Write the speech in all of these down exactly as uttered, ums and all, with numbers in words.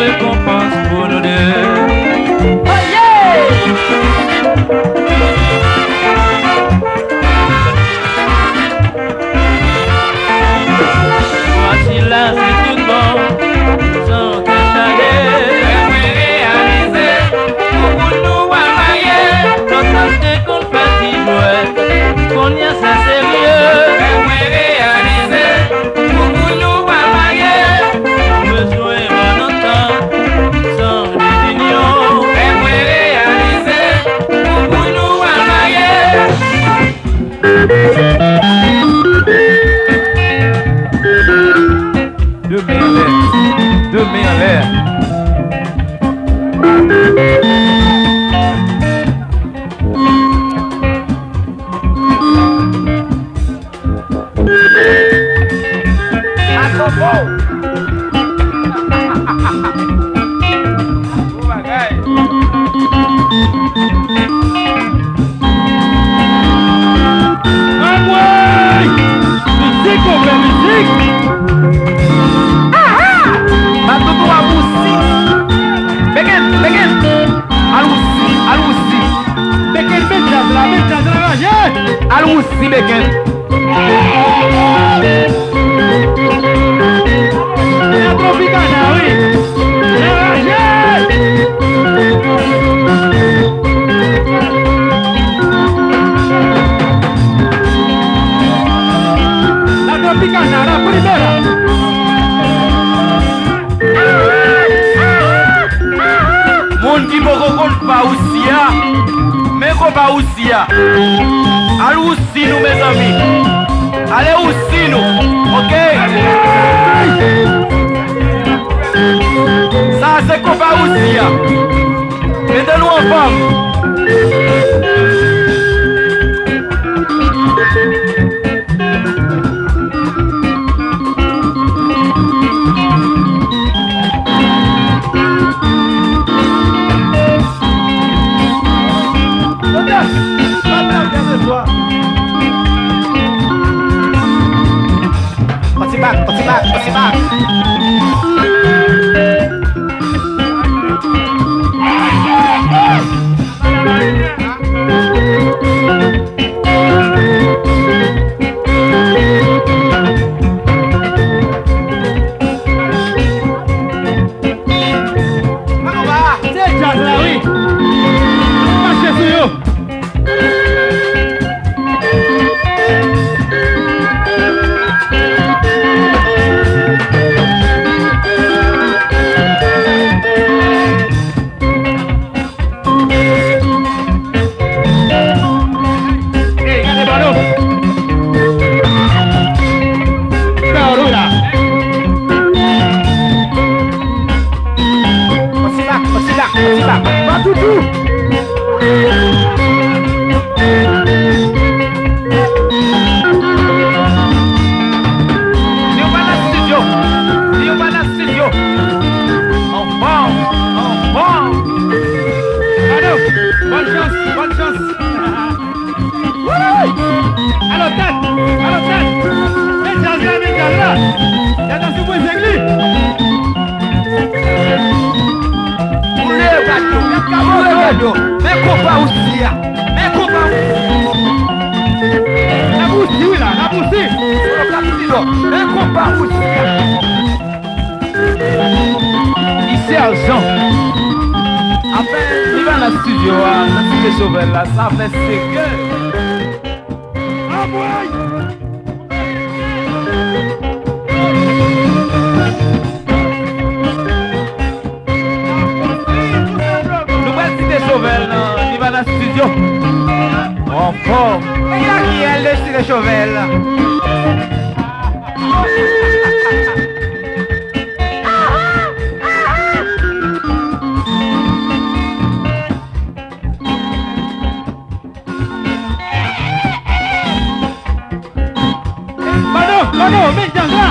rekonpans pou nou de. Fwa sila se tout bon, san kè chaje. Lè mwen reyalize, pou kounye a nou pa marye, lontan te konn fè ti jwèt, kounye a sa serye. Lè mwen reyalize, pou kounye a nou pa marye, bezwen ban nou tan, san de linyon. Lè mwen reyalize, pou kounye a nou pa marye. De men anlè. De men anlè. Agogo! Bon bagay! Anmwey! Mizik, konpè, mizik! Aha! Matoto a bousi! Beken, beken! Al wousi, al wousi! Beken, met djaz la, met djaz la, raje! Al wousi, Beken! Se Tropicana, wi. Raje! La Tropicana, la primera. Moun ki poko konn konpa Wousi a, men konpa Wousi a. Al wousi nou, mezanmi. Ale wousi nou, oke? Sa a se konpa Wousi a. Mete nou anfòm. Yon ti bak, yon ti bak, yon ti bak. Se djaz la, wi. Mache sou yo. Ey, gade Bado! Bado la! Osila, osila, osila! Patoutou! Di yo pa nan estidyo! Di yo pa nan estidyo! Anfòm! Anfòm! Bado, bòn chans, bòn chans. Woy! Alò tèt, alò tèt. Men djaz la, men djaz la. Djaz la sou pwen zeng li. Boule rad yo, boule rad yo. Men konpa Wousi a, men konpa Wousi. N ap wousi wi la, n ap wousi. Men konpa Wousi a. Li sèjan. Anfen, li pa nan estidyo a, nan Site Chovèl la, sa fè serye. Anmwey! Nou pral Site Chovèl nan, li pa nan estidyo. Anfòm. E a ki el de Site Chovèl? Mano, mano, men djaz la!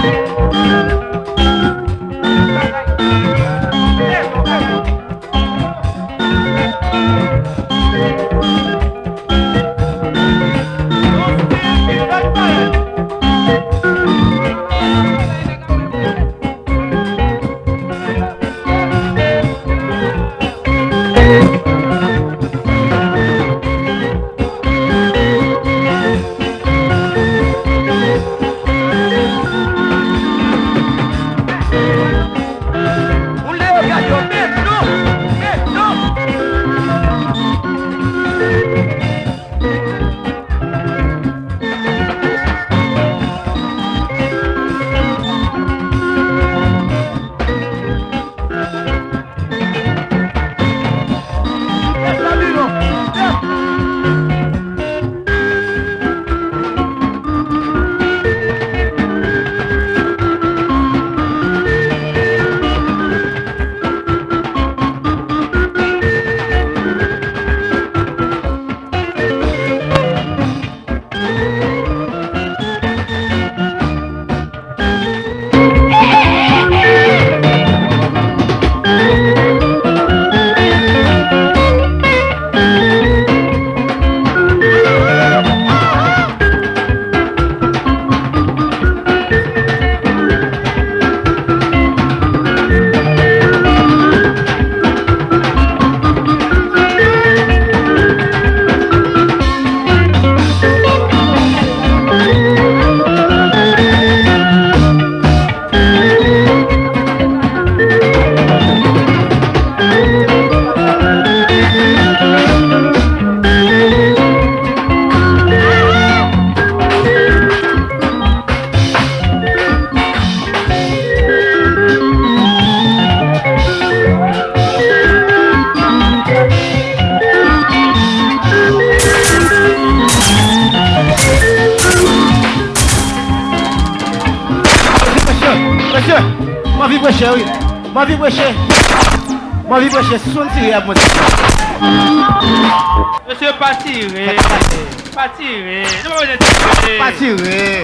Mesye, m anvi preche, wi. M anvi preche. M anvi preche. Si w tire ap mwen. Mesye, pa tire. Pa tire. Nou pa bezwen tire. Pa tire.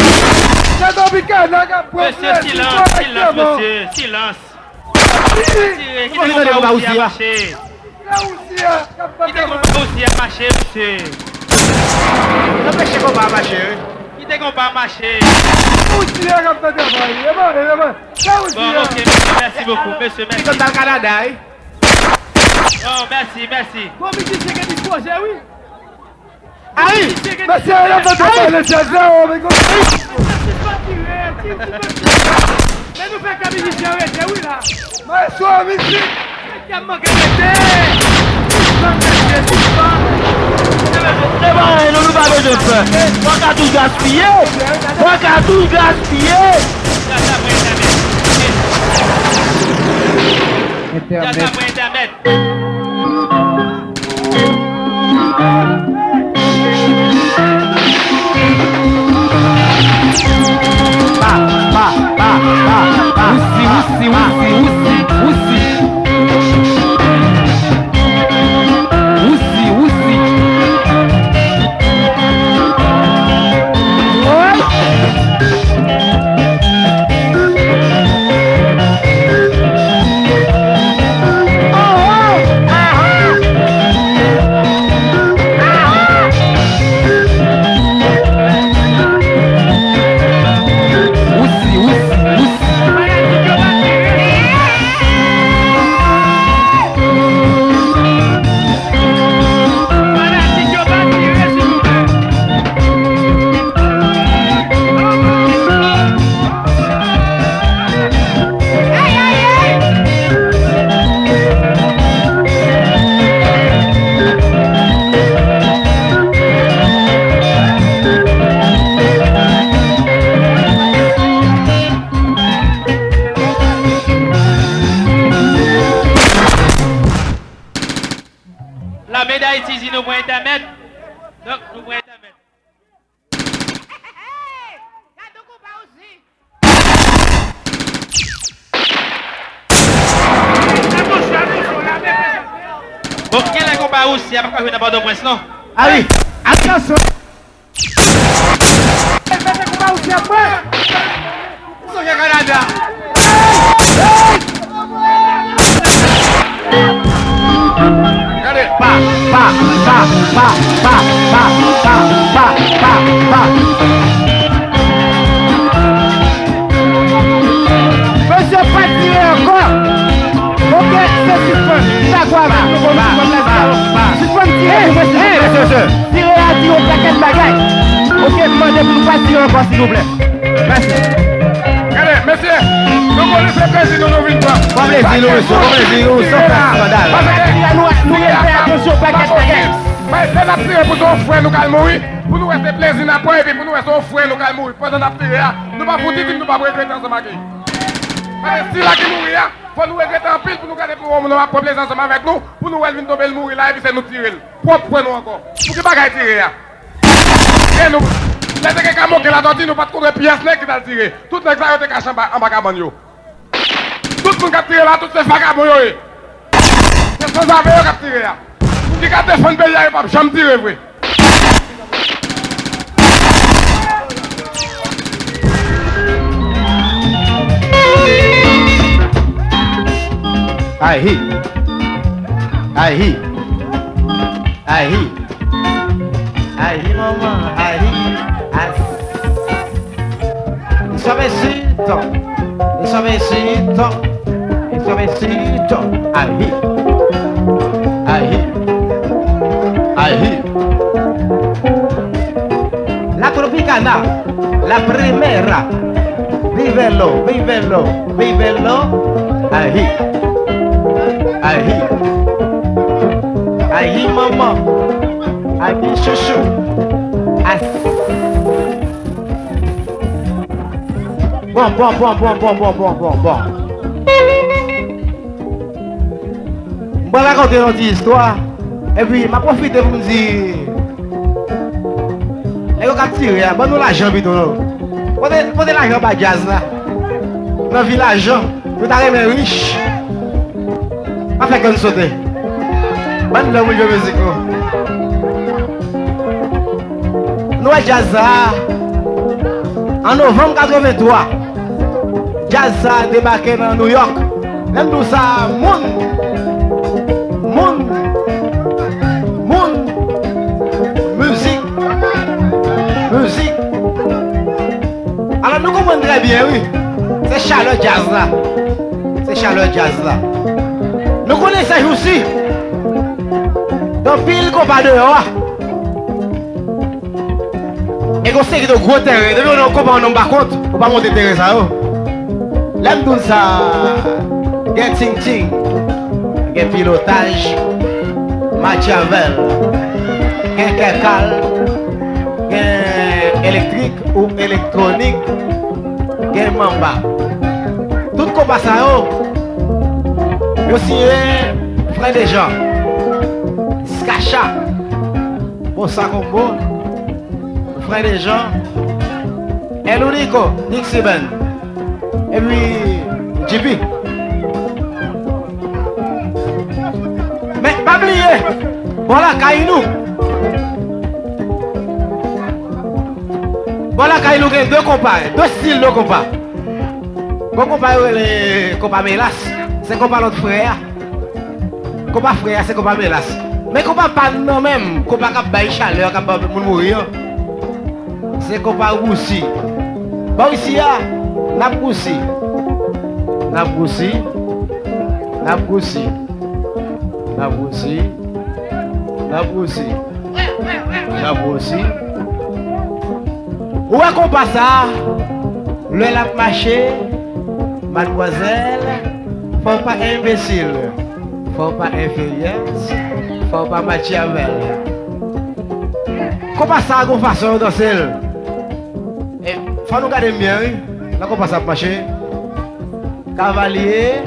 Se Tropicana k ap pran plezi kòrèkteman. Mesye, silans, silans, mesye. Silans. Pa tire. Kite konpa Rousi a mache. Kite konpa Rousi a mache, mesye. Anpeche konpa a mache, wi. Kite konpa a mache. Rousi a k ap fè travay. E mwen, e mwen. Bon, ok, mesye, mèsi bokou, mesye, mèsi. Li konn al Kanada, wi. Bon, mèsi, mèsi. Bon, mizisyen gen dispoze, wi. Ayi! Mesye, yo fè travay nan djaz la, o, men konn. Sispann tire, tire, tire. Men nou fè kè mizisyen rete, wi, la. Maestro, mizik! Kè m manke rete! Sispann, mesye, sispann! E pa anyen, non, nou pa bezwen pè. Fò katouch gaspiye! Fò katouch gaspiye! Entènèt. Pa, pa, pa, pa, pa. Rousi, rousi, rousi, rousi, rousi. Rousi, rousi. Woy! Lame Dayiti di nou pran entèmèt. Donk, nou pran entèmèt. Gade yon konpa osi. Bon, genlè konpa Rousi a pa ka jwe nan Pòtoprens, non? Ah wi, atansyon! Mete konpa Rousi a mwen! Sonje Kanada. Gade, pa, pa, pa. Mesye, pa tire ankò. Ok, se sispann. Sa kwa la? Nou konn sispann la, pa, pa. Sispann tire pou mwen, silvouplè. Tire a di yon pakèt bagay. Ok, m mande pou nou pa tire ankò, silvouplè. Mèsi. Gade, mesye, nou konn se plezi nou, nou vin pran. Pran plezi nou, mesye, pran plezi nou, san fè skandal. Paske nou, nou, nou fè atansyon, pakèt bagay. Men, lè n ap tire pou se yon frè nou k al mouri, pou nou wè se plezi n ap pran, epi pou nou wè se yon frè nou k al mouri. Pandan n ap tire a, nou pa fouti di m nou p ap regrete ansanm ak li. Paske sila ki mouri a, fò nou regrete anpil pou nou gade pou yon moun ap pran plezi ansanm avèk nou, pou nou wè l vin tonbe, l mouri la, epi se nou tire l. Pwòp frè nou ankò. Pou ki bagay tire a? E nou, lè te gen Kamoken Latòti, nou pa t konn wè pyès nèg ki t al tire. Tout nèg sa yo te kache anba, anba kabann yo. Tout moun k ap tire la, tout se vakabon yo ye. Se sanzave yo k ap tire a. Moun ki ka defann peyi a, yo p ap janm tire vre. Ahi. Ahi. Ahi. Ahi, manman, ahi, ahi. Suavecito, suavecito, suavecito. Ahi, ahi, ahi. La Tropicana, la primera. Vívelo, vívelo, vívelo. Ahi, ahi. Ahi, manman. Ahi, chouchou. As. Bon, bon, bon. M pral rakonte yon ti istwa. Epi, m ap pwofite pou m di, nèg yo k ap tire a, ban nou lajan pito non. Pote, pote lajan ba djaz la. Nan vilaj yo, yo ta renmen rich. Pa fè kò n sote. Ban lè moun jwe mizik nou. Nou wè djaz sa a, an novanm katrevenntwa, djaz sa a debake nan New York. Lè m di w sa, moun, moun, moun, mizik, mizik. Alò, nou konprann trè byen, wi. Se chalè djaz la. Se chalè djaz la. Nou konnen sèjousi, gen anpil konpa deyò a. E gen yon seri de gwo teren. Depi w nan yon konpa, yon nonm pa kont, ou pa monte teren sa yo. Lè m di w sa, gen ting-ting, gen pilotaj, matyavèl, gen kèkal, gen elektrik ou elektwonik, gen manba. Tout konpa sa yo, yo siyen Frè Dejan, Skacha, Bossa Combo, Frè Dejan, El Unico, Dixie Band, epi J P. Men, pa bliye, bò lakay nou. Bò lakay nou gen de konpa, de stil de konpa. Gon konpa yo rele konpa melas, se konpa lòt frè a. Konpa frè a, se konpa melas. Men konpa pa n nan menm, konpa k ap bay chalè, k ap bay moun mouri an. Se konpa rousi. Bò isi a, n ap rousi. N ap rousi. N ap rousi. N ap rousi. N ap rousi. N ap rousi. Ou wè konpa sa a, lè l ap mache, madmwazèl, fò w pa enbesil, fò w pa enferyè, fò w pa matyavèl. Konpa sa a gon fason yo danse l. E, fò nou gade m byen, wi, lè konpa sa ap mache. Kavalye,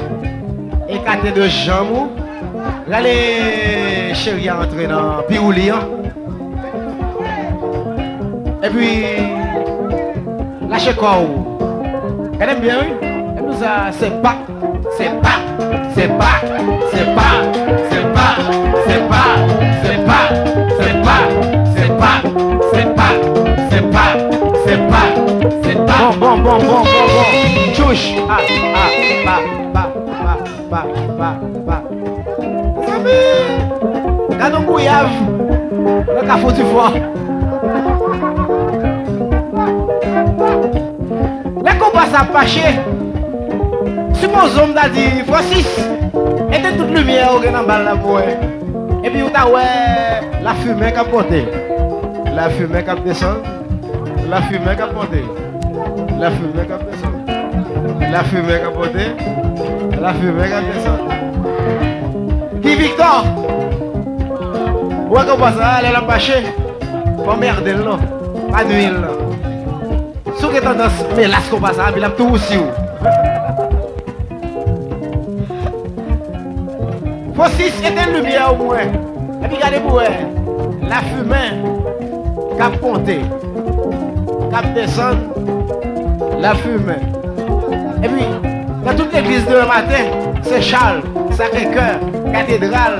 ekate de janm ou. Rale cheri a antre nan piwouli an. Epi, lache kò w. Gade m byen, wi. Epi sa, se pa, se pa, se pa, se pa, se pa, se pa, se pa, se pa, se pa, se pa, se pa, se pa, se pa, se pa. Bon, bon, bon, bon, bon, bon. Tchouch. Ah, ah, pa, pa, pa, pa, pa, pa. Mezanmi, gade yon gouyav nan Kafou Difò. Lè konpa sa ap mache, sipoze m ta di, Francis, etenn tout limyè ou gen nan bal la pou mwen. Epi ou ta wè lafimen k ap monte, lafimen k ap desann, lafimen k ap monte, lafimen k ap desann, lafimen k ap monte, lafimen k ap desann. Guy Victor, ou wè konpa sa, lè l ap mache, pa anmède l non, pa nui l non. Si w gen tandans melas konpa sa, epi l ap tou wousi w. Francis, etenn limyè ou mwen. Epi gade pou wè. Lafimen k ap monte, k ap desann. Lafimen. Epi, nan tout legliz demen maten, Sen Chal, Sakre Kè, Katedral,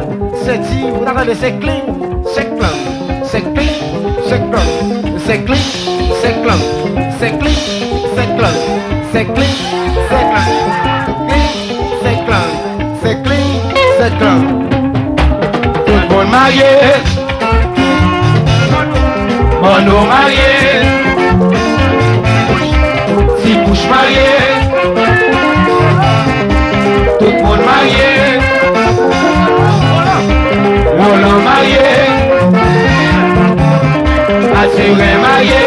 Senti, ou ta tande se kling, se klang, se kling, se klang, se kling, se klang, se kling, se klang, se kling, se klang, kling, se klang, se kling, se klang. Tout moun marye. Mano marye, Ti Pouch marye, tout moun marye, Roland marye, Matiren marye,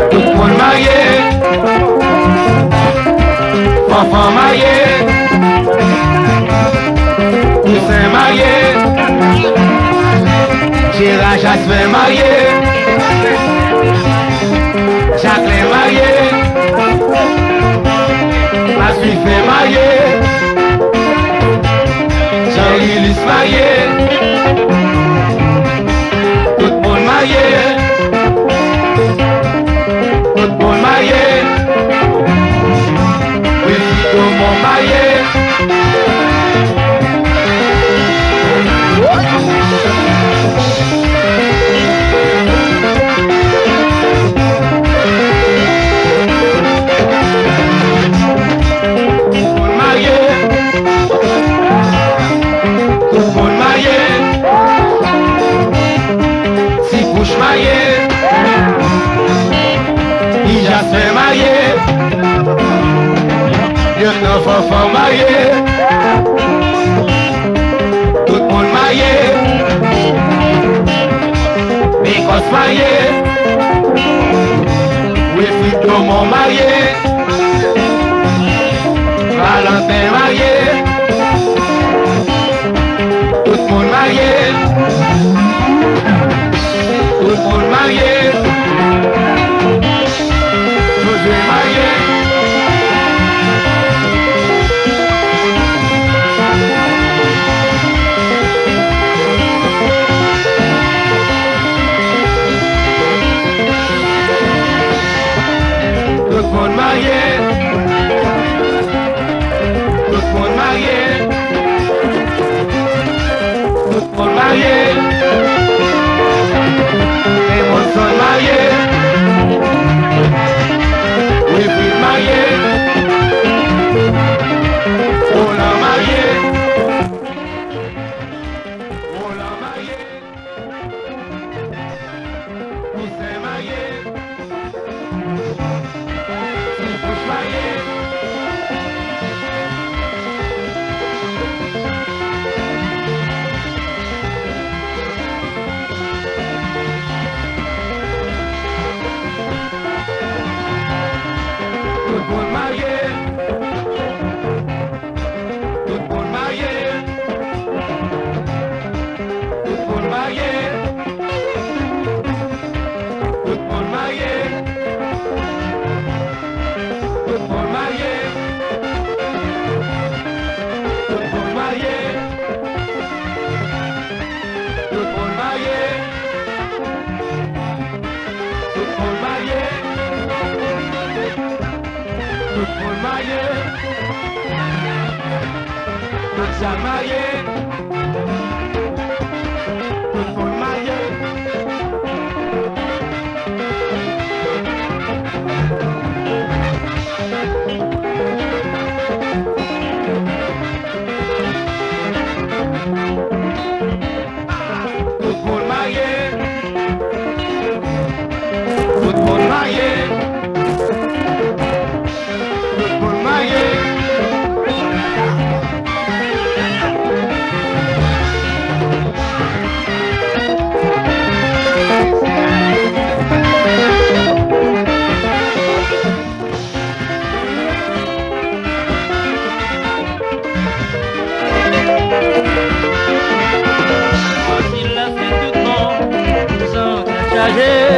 tout moun marye, Fanfan marye, Tousen marye, Jera Jasmen marye, Jaklen marye, Maswifen marye, Janrilis marye, tout moun marye, tout moun marye. marye. Tout moun marye. Tout moun marye. Ti Kouch marye. Ti Jaspen marye. Lyetnan Fanfan marye. Tout moun marye. Bekòs marye. Wilfrid Domon marye. Valentin marye. Tout moun marye. Tout moun marye. José marye. Tout moun marye. Tout moun marye. Tout moun marye. Emonson marye. Wilfrid marye. Roland marye. Roland marye. Kouzen marye. Ti Kouch marye. Tout moun marye. Tout moun marye. Tout moun marye. Tout moun marye. Tout moun marye. Tout moun marye. Tout moun marye. Tout moun marye. Tout moun marye. Tout sa marye. Tout moun marye. Tout moun marye. Tout moun marye. Tout moun marye. Fasil la se tout bon, san tèt chaje.